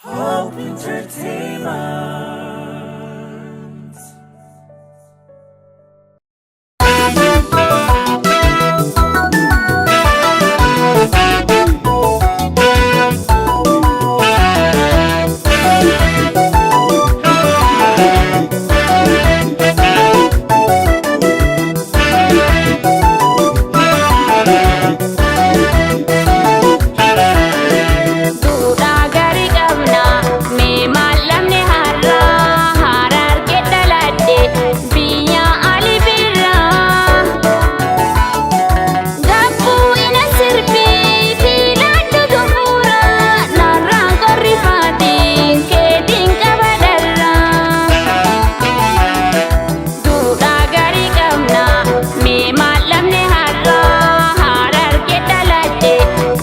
Hope Entertainment. Duudhaa gaarii qabna, mee maal dhabne har'aa? Harargee dhaladhe, biyya Ali Birraa. Gabbuu ina sirbii filadhu xumuraa, narraan qorrifaatiin keetiin qaba dharraa. Duudhaa gaarii qabna, mee maal dhabne har'aa? Harargee dhaladhe,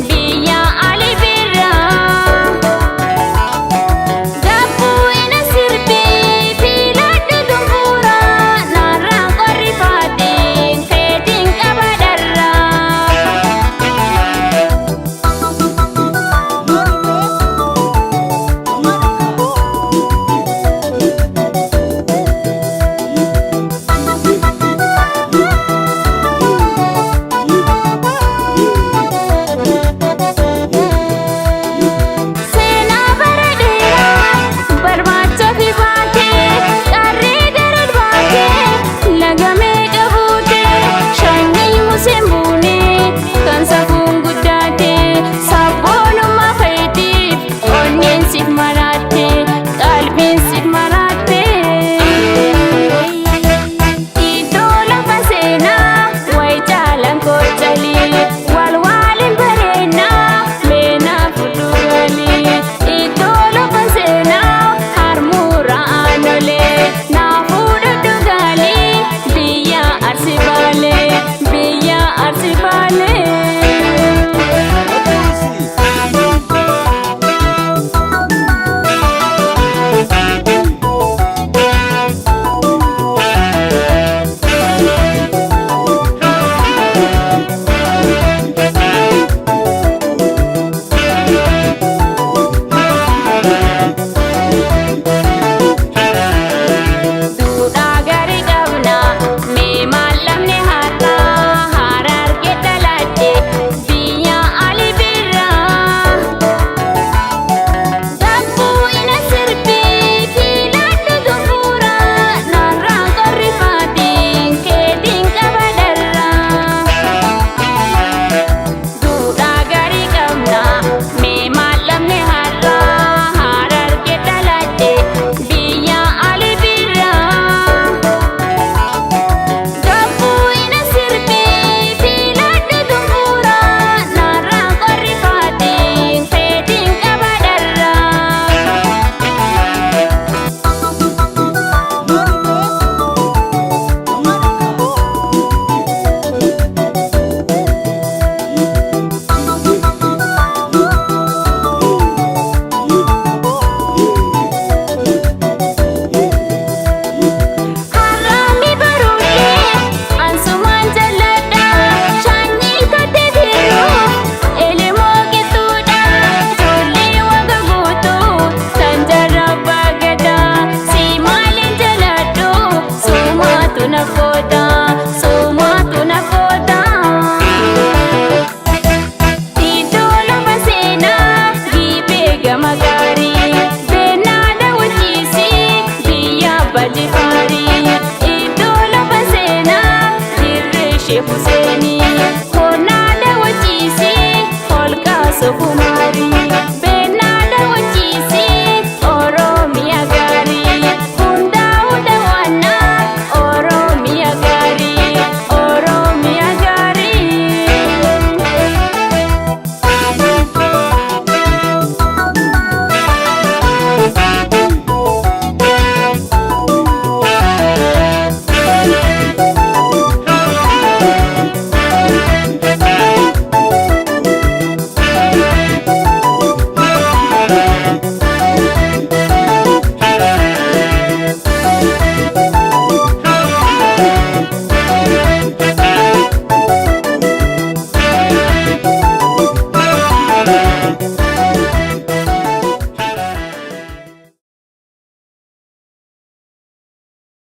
biyya Ali Birraa. Gabbuu ina sirbii filadhu xumuraa, narraan qorrifaatiin keetiin qaba dharraa. Seenaa bara dheeraa barbaacha fi baatee, qarree gara baatee, laga meeqa buutee, shanyii Museen buunee kan safuun guddaatee, sabboonummaa fayyitiif onneen siif maraatte, qalbiin siif maraatte. Iddoo lafa seenaa wayi caalaan koochalii, wal waliin bareenaa meenaa fuudhugalii. Iddoo lafa seenaa harmuura aanolee, naafuu dhudhugaalii, biyya Arsi Baalee, biyya Arsi Baalee. Duudhaa gaarii qabna, mee maal dhabne har'aa? Harargee dhaladhe, biyya Ali Birraa. Gabbuu ina sirbii filadhu xumuraa, narraan qorrifaatiin keetiin qaba dharraa. Duudhaa gaarii qabna, mee maal dhabne har'aa? Harargee dhaladhe, biyya Ali Birraa. Gabbuu ina sirbii filadhu xumuraa, narraan qorrifaatiin keetiin qaba dharraa. Har'aami baruudhee ansumaan jalladha, shanyii tattee biiruu elemoo qixxuudha, ijoollee waga guutuu kan jarra abbaa gadaa, si maaliin jaladhu, sumaatu na foota, sumaatu na foota. Iddoo lafa seenaa giibee gama gaarii, beenaa daawwachiisii, biyya abbaa Jifaarii. Iddoo lafa seenaa dirree Sheek Huseenii, hoonaa daawwachiisii, holqa Sofumarii, beenaa daawwachiisii, Oromiyaa gaarii, hundaa'uu daawwannaa, Oromiyaa gaarii, Oromiyaa gaarii.